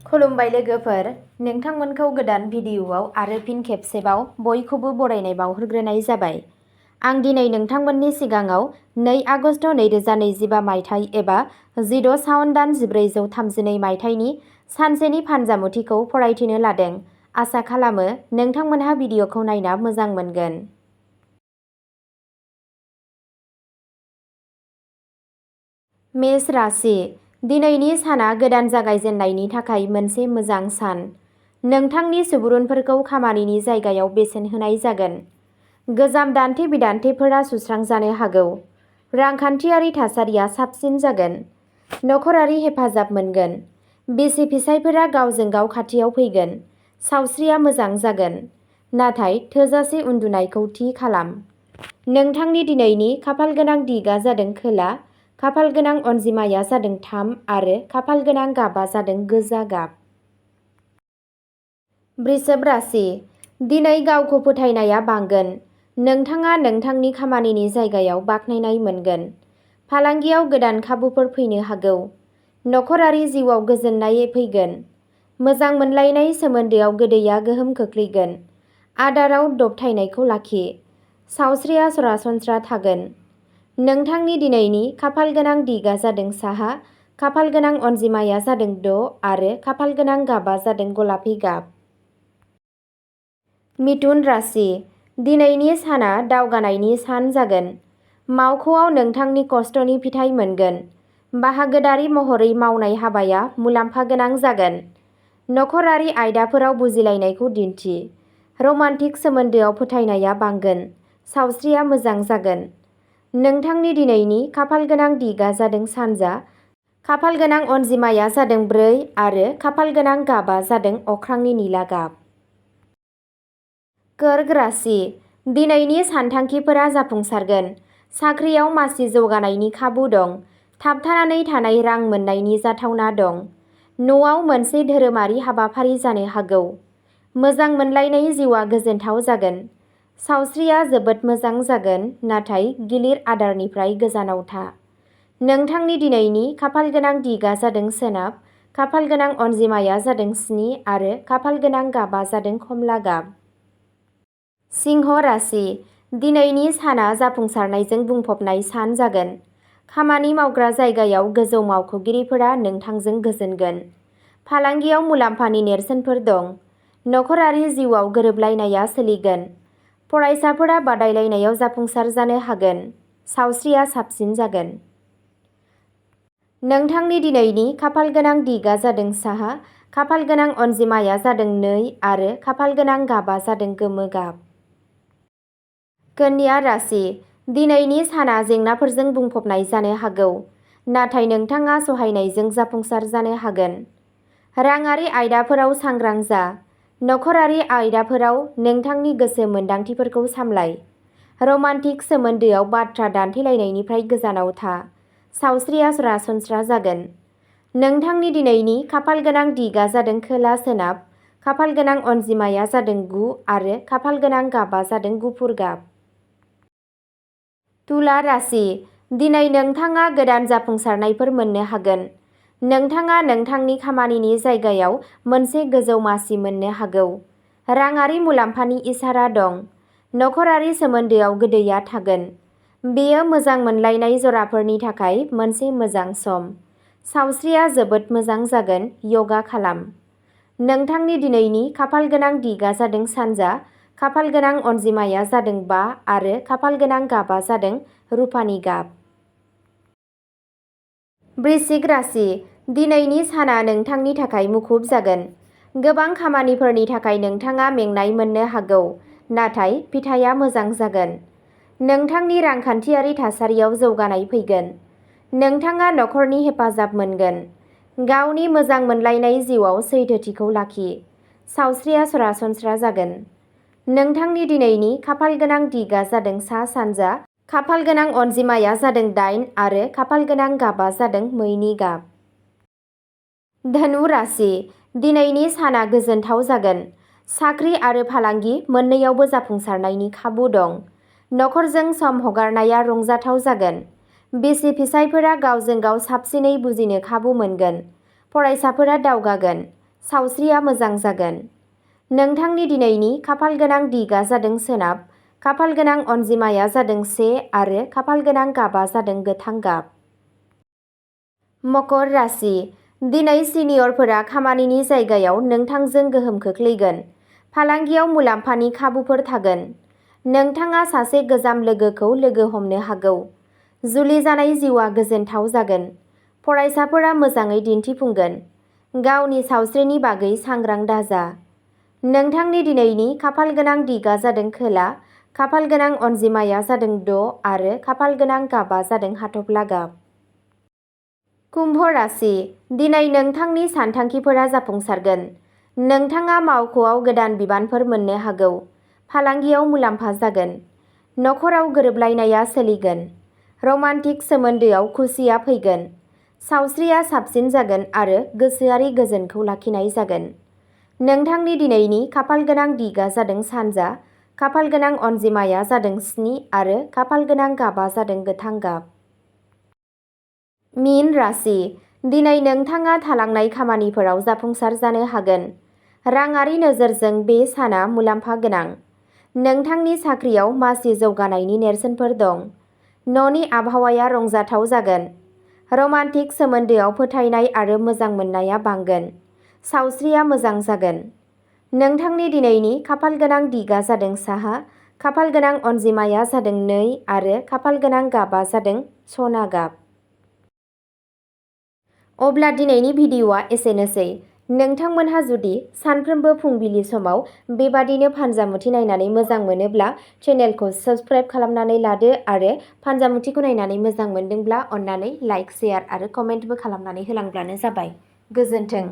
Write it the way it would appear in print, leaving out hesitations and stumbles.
खुलुमबाय लोगोफोर, नोंथांमोनखौ गोदान भिडिअ'आव आरो फिन खेबसेबाव बयखौबो बरायनाय बावहरग्रोनाय जाबाय। आं दिनै नोंथांमोननि सिगाङाव 2 आगस्ट 2025 मायथाइ एबा 16 सावन दान 1432 मायथाइनि सानसेनि फानजामुथिखौ फरायथिनो लादों। आसा खालामो नोंथांमोनहा भिडिअ'खौ नायना मोजां मोनगोन। मेष राशि, दिनैनि साना गोदान जागायजेननायनि थाखाय मोनसे मोजां सान। नोंथांनि सुबुरुनफोरखौ खामानिनि जायगायाव बेसेन होनाय जागोन। गोजाम दान्थे-बिदान्थेफोरा सुस्रांजानो हागौ। रांखान्थियारि थासारिया साबसिन जागोन। नखरारि हेफाजाब मोनगोन। बिसि-फिसायफोरा गावजों गाव खाथियाव फैगोन। सावस्रिया मोजां जागोन। नाथाय थोजासे उन्दुनायखौ थि खालाम। नोंथांनि दिनैनि खाफालगोनां दिगआ जादों खोला, खाफालगोनां अनजिमाया जादों 3 आरो खाफालगोनां गाबआ जादों गोजा गाब। वृषभ राशि, दिनै गावखौ फोथायनाया बांगोन। नोंथाङा नोंथांनि खामानिनि जायगायाव बाख्नायनाय मोनगोन। फालांगियाव गोदान खाबुफोर फैनो हागौ। नखरारि जिउआव गोजोननाय फैगोन। मोजां मोनलायनाय सोमोन्दोआव गोदैया गोहोम खोख्लैगोन। आदाराव दबथायनायखौ लाखि। सावस्रिया सरासनस्रा थागोन। नोंथांनि दिनैनि खाफालगोनां दिगआ जादों साहा, खाफालगोनां अनजिमाया जादों 6 आरो खाफालगोनां गाबआ जादों गलापि गाब। मिथुन राशि, दिनैनि साना दावगानायनि सान जागोन। मावख'आव नोंथांनि खस्थ'नि फिथाइ मोनगोन। बाहागोदारि महरै मावनाय हाबाया मुलाम्फा गोनां जागोन। नखरारि आयदाफोराव बुजिलायनायखौ दिन्थि। रमान्टिक सोमोन्दोआव फोथायनाया बांगोन। सावस्रिया मोजां जागोन। नोंथांनि दिनैनि खाफालगोनां दिगआ जादों सानजा, खाफालगोनां अनजिमाया जादों 4 आरो खाफालगोनां गाबआ जादों अख्रांनि निला गाब। कर्क राशि, दिनैनि सानथांखिफोरा जाफुंसारगोन। साख्रियाव मासि जौगानायनि खाबु दं। थाबथानानै थानाय रां मोन्नायनि जाथावना दं। न'आव मोनसे धोरोमारि हाबाफारि जानो हागौ। मोजां मोनलायनाय जिउआ गोजोनथाव जागोन। सावस्रिया जोबोद मोजां जागोन, नाथाय गिलिर आदारनिफ्राय गोजानाव था। नोंथांनि दिनैनि खाफालगोनां दिगआ जादों सोनाब, खाफालगोनां अनजिमाया जादों 7 आरो खाफालगोनां गाबआ जादों खमला गाब। सिंह राशि, दिनैनि साना जाफुंसारनायजों बुंफबनाय सान जागोन। खामानि मावग्रा जायगायाव गोजौ मावख'गिरिफोरा नोंथांजों गोजोनगोन। फालांगियाव मुलाम्फानि नेरसोनफोर दं। नखरारि जिउआव गोरोबलायनाया सोलिगोन। फरायसाफोरा बादायलायनायाव जाफुंसार जानो हागोन। सावस्रिया साबसिन जागोन। नोंथांनि दिनैनि खाफालगोनां दिगआ जादों साहा, खाफालगोनां अनजिमाया जादों 2 आरो खाफालगोनां गाबआ जादों गोमो गाब। कन्या राशि, दिनैनि साना जेंनाफोरजों बुंफबनाय जानो हागौ, नाथाय नोंथाङा सहायनायजों जाफुंसार जानो हागोन। राङारि आयदाफोराव सांग्रां जा। नखरारि आयदाफोराव नोंथांनि गोसो मोन्दांथिफोरखौ सामलाय। रमान्टिक सोमोन्दोआव बाथ्रा दान्थेलायनायनिफ्राय गोजानाव था। सावस्रिया सरासनस्रा जागोन। नोंथांनि दिनैनि खाफालगोनां दिगआ जादों खोला-सोनाब, खाफालगोनां अनजिमाया जादों 9 आरो खाफालगोनां गाबआ जादों गुफुर गाब। तुला राशि, दिनै नोंथाङा गोदान जाफुंसारनायफोर मोननो हागोन। नोंथाङा नोंथांनि खामानिनि जायगायाव मोनसे गोजौ मासि मोननो हागौ। राङारि मुलाम्फानि इसारा दं। नखरारि सोमोन्दोआव गोदैया थागोन। बेयो मोजां मोनलायनाय जराफोरनि थाखाय मोनसे मोजां सम। सावस्रिया जोबोद मोजां जागोन। यगा खालाम। नोंथांनि दिनैनि खाफालगोनां दिगआ जादों सानजा, खाफालगोनां अनजिमाया जादों 5 आरो खाफालगोनां गाबआ जादों रुफानि गाब। वृश्चिक राशि, दिनैनि साना नोंथांनि थाखाय मुखुब जागोन। गोबां खामानिफोरनि थाखाय नोंथाङा मेंनाय मोननो हागौ, नाथाय फिथाइया मोजां जागोन। नोंथांनि रांखान्थियारि थासारियाव जौगानाय फैगोन। नोंथाङा नखरनि हेफाजाब मोनगोन। गावनि मोजां मोनलायनाय जिउआव सैथोथिखौ लाखि। सावस्रिया सरासनस्रा जागोन। नोंथांनि दिनैनि खाफालगोनां दिगआ जादों सा-सानजा, खाफालगोनां अनजिमाया जादों 8 आरो खाफालगोनां गाबआ जादों मैनि गाब। धनु राशि, दिनैनि साना गोजोनथाव जागोन। साख्रि आरो फालांगि मोन्नैयावबो जाफुंसारनायनि खाबु दं। नखरजों सम हगारनाया रंजाथाव जागोन। बिसि-फिसायफोरा गावजों गाव साबसिनै बुजिनो खाबु मोनगोन। फरायसाफोरा दावगागोन। सावस्रिया मोजां जागोन। नोंथांनि दिनैनि खाफाल गोनां दिगा जादों सोनाब, खाफाल गोनां अनजिमाया जादों 1 आरो खाफाल गोनां गाबा जादों गोथां गाब। मकर राशि, दिनै सिनियरफोरा खामानिनि जायगायाव नोंथांजों गोहोम खोख्लैगोन। फालांगियाव मुलाम्फानि खाबुफोर थागोन। नोंथाङा सासे गोजाम लोगोखौ लोगो हमनो हागौ। जुलि जानाय जिउआ गोजोनथाव जागोन। फरायसाफोरा मोजाङै दिन्थिफुंगोन। गावनि सावस्रिनि बागै सांग्रां दाजा। नोंथांनि दिनैनि खाफाल गोनां दिगा जादों खोला, खाफाल गोनां अनजिमाया जादों 6 आरो खाफाल गोनां गाबा जादों हाथफ्ला गाब। कुम्भ राशि, दिनै नोंथांनि सानथांखिफोरा जाफुंसारगोन। नोंथाङा मावख'आव गोदान बिबानफोर मोननो हागौ। फालांगियाव मुलाम्फा जागोन। नखराव गोरोबलायनाया सोलिगोन। रमान्टिक सोमोन्दोआव खुसिया फैगोन। सावस्रिया साबसिन जागोन आरो गोसोआरि गोजोनखौ लाखिनाय जागोन। नोंथांनि दिनैनि खाफाल गोनां दिगा जादों सानजा, खाफाल गोनां अनजिमाया जादों 7 आरो खाफाल गोनां गाबा जादों गोथां गाब। मीन राशि, दिनै नोंथाङा थालांनाय खामानिफोराव जाफुंसार जानो हागोन। राङारि नोजोरजों बे साना मुलाम्फा गोनां। नोंथांनि साख्रियाव मासि जौगानायनि नेरसोनफोर दं। न'नि आबहावाया रंजाथाव जागोन। रमान्टिक सोमोन्दोआव फोथायनाय आरो मोजां मोननाया बांगोन। सावस्रिया मोजां जागोन। नोंथांनि दिनैनि खाफाल गोनां दिगा जादों साहा, खाफाल गोनां अनजिमाया जादों 2 आरो खाफाल गोनां गाबा जादों सना गाब। अब्ला दिनैनि भिडिअ'आ एसेनोसै। नोंथांमोनहा जुदि सानफ्रोमबो फुंबिलि समाव बेबादिनो फानजामुथि नायनानै मोजां मोनोब्ला चेनेलखौ साबस्क्राइब खालामनानै लादो आरो फानजामुथिखौ नायनानै मोजां मोनदोंब्ला अन्नानै लाइक, शेयार आरो कमेन्टबो खालामनानै होलांब्लानो जाबाय। गोजोन्थों।